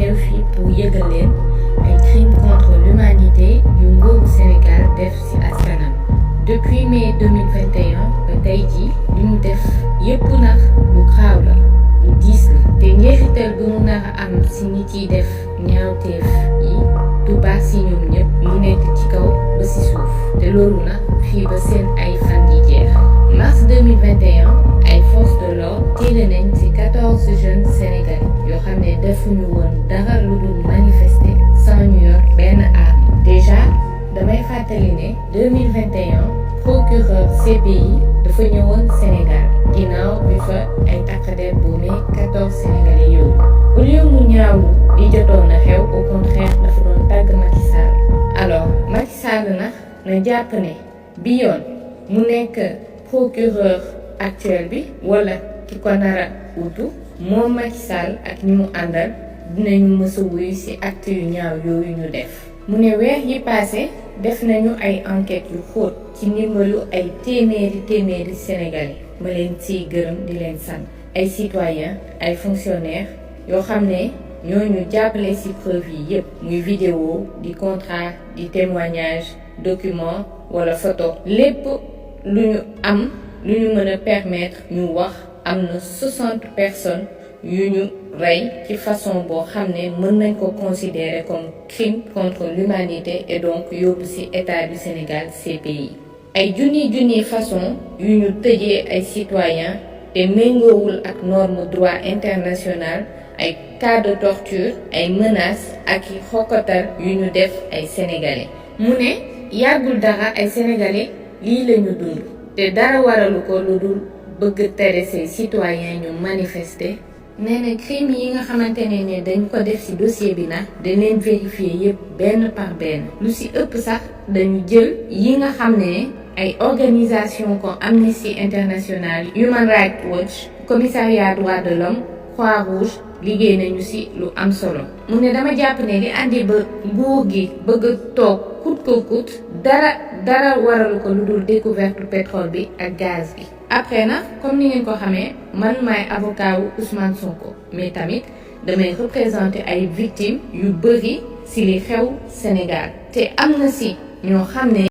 teew fii pour yëgal leen ay crimes contre l'humanité yu nguuru Sénégal def ci askanam. Depuis mai 2021 ba tey jii li mu def yépp nag lu graaw la lu diis la te njeexital bi mu nar a am ci nit yi def ñaawteef yi du baax ci ñoom ñëpp lu nekk ci kaw ba ci suuf te loolu nag fii ba seen ay fan yi jeex. Mars 2021 ay forces de l'ordre téele nañ ci 14 jeunes sénégalais yoo xam ne defuñu woon dara lu dul manifester sans ñu yor benn arme. Déjà damay fàttali ne 2021 procureur CPI dafa ñëwoon Sénégal ginnaaw bi fa ay takk der boomee 14 sénégalais yooyu. au lieu mu ñaawlu li jotoon na xew au contraire dafa doon tàgg Macky Sall. alors Macky Sall nag na jàpp ne bi yoon mu nekk procureur actuel bi wala ki ko nara utu moom Macky Sall ak ñi mu àndal dinañu mës a wuyu ci acte yu ñaaw yooyu ñu def. mu ne weer yi passé def nañu ay enquêtes yu xóot ci ndimbalu ay téeméeri sénégalais ma leen ciy gërëm di leen sant ay citoyens ay fonctionnaires yoo xam ne ñooñu jàppale ci preuve yi yépp muy vidéo di contrat di témoignage document wala photo lépp lu ñu am lu ñu mën a permettre ñu wax am na 60 personnes yu ñu rey ci façon boo xam ne mën nañ ko considérer comme crime contre l'humanité et donc yóbbu ci état du Sénégal CPI. ay junni façon yu ñu tëjee ay citoyens te méngoowul ak norme droit international ay cas de torture ay menaces ak i xokkatal yu ñu def ay sénégalais. mu ne yàggul dara ay sénégalais lii la ñu dund te dara waralu ko lu dul bëgg tere say citoyens ñu manifester. nee na crime yi nga xamante ne dañ ko def ci dossier bi nag dañ leen vérifier yépp benn par benn lu ci ëpp sax dañu jël yi nga xam ne ay organisation comme Amnesty International, Human Rights Watch, Commissariat droits de l'homme, Croix-Rouge liggéey nañu ci lu am solo. mu ne dama jàpp ne li andi ba nguur gi bëgg toog coûte que coûte dara waralu ko lu dul découverte pétrole bi ak gaz bi. après nag comme ni ngeen ko xamee man maay avocat wu Ousmane Sonko mais tamit damay représenter ay victimes yu bëri ci li xew Sénégal te am na ci ñoo xam ne